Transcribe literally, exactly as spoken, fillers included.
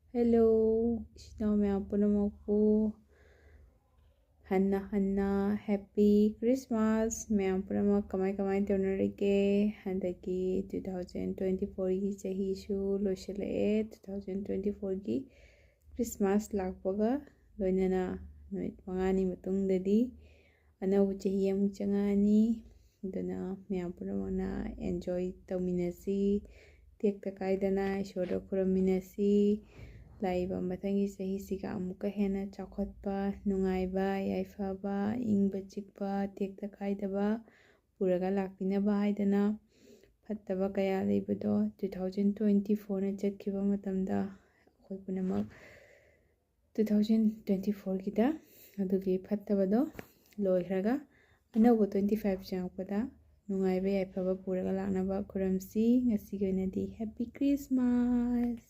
Hello, ꯏꯆꯤꯟ ꯏꯅꯥꯎ ꯃꯌꯥꯝ ꯄꯨꯝꯅꯃꯛꯄꯨ ꯍꯟꯅ ꯍꯟꯅ Happy Christmas꯫ ꯃꯌꯥꯝ ꯄꯨꯝꯅꯃꯛ ꯀꯃꯥꯏ ꯀꯃꯥꯏ ꯇꯧꯅꯔꯤꯒꯦ? ꯍꯟꯗꯛꯀꯤ two thousand twenty fourꯒꯤ ꯆꯍꯤꯁꯨ ꯂꯣꯏꯁꯤꯜꯂꯛꯑꯦ꯫ Two thousand twenty fourꯒꯤ Christmas ꯂꯥꯛꯄꯒ ꯂꯣꯏꯅꯅ ꯅꯨꯃꯤꯠ ꯃꯉꯥꯅꯤ ꯃꯇꯨꯡꯗꯗꯤ ꯑꯅꯧꯕ ꯆꯍꯤ ꯑꯃꯨꯛ ꯆꯪꯉꯛꯑꯅꯤ꯫ ꯑꯗꯨꯅ ꯃꯌꯥꯝ ꯄꯨꯝꯅꯃꯛꯅ enjoy ꯇꯧꯃꯤꯟꯅꯁꯤ, ꯇꯦꯛꯇ ꯀꯥꯏꯗꯅ ꯏꯁꯣꯔꯗ ꯈꯨꯔꯨꯝꯃꯤꯟꯅꯁꯤ꯫ ꯂꯥꯛꯏꯕ ꯃꯊꯪꯒꯤ ꯆꯍꯤꯁꯤꯒ ꯑꯃꯨꯛꯀ ꯍꯦꯟꯅ ꯆꯥꯎꯈꯠꯄ, ꯅꯨꯡꯉꯥꯏꯕ, ꯌꯥꯏꯐꯕ, ꯏꯪꯕ ꯆꯤꯛꯄ, ꯇꯦꯛꯇ ꯀꯥꯏꯗꯕ ꯄꯨꯔꯒ ꯂꯥꯛꯄꯤꯅꯕ ꯍꯥꯏꯗꯅ, ꯐꯠꯇꯕ ꯀꯌꯥ ꯂꯩꯕꯗꯣ two thousand twenty fourꯅ ꯆꯠꯈꯤꯕ ꯃꯇꯝꯗ ꯑꯩꯈꯣꯏ ꯄꯨꯝꯅꯃꯛ two thousand twenty fourꯒꯤꯗ ꯑꯗꯨꯒꯤ ꯐꯠꯇꯕꯗꯣ ꯂꯣꯏꯈ꯭ꯔꯒ ꯑꯅꯧꯕ twenty five ꯆꯪꯉꯛꯄꯗ ꯅꯨꯡꯉꯥꯏꯕ ꯌꯥꯏꯐꯕ ꯄꯨꯔꯒ ꯂꯥꯛꯅꯕ ꯈꯨꯔꯨꯝꯁꯤ꯫ ꯉꯁꯤꯒꯤ ꯑꯣꯏꯅꯗꯤ Happy Christmas꯫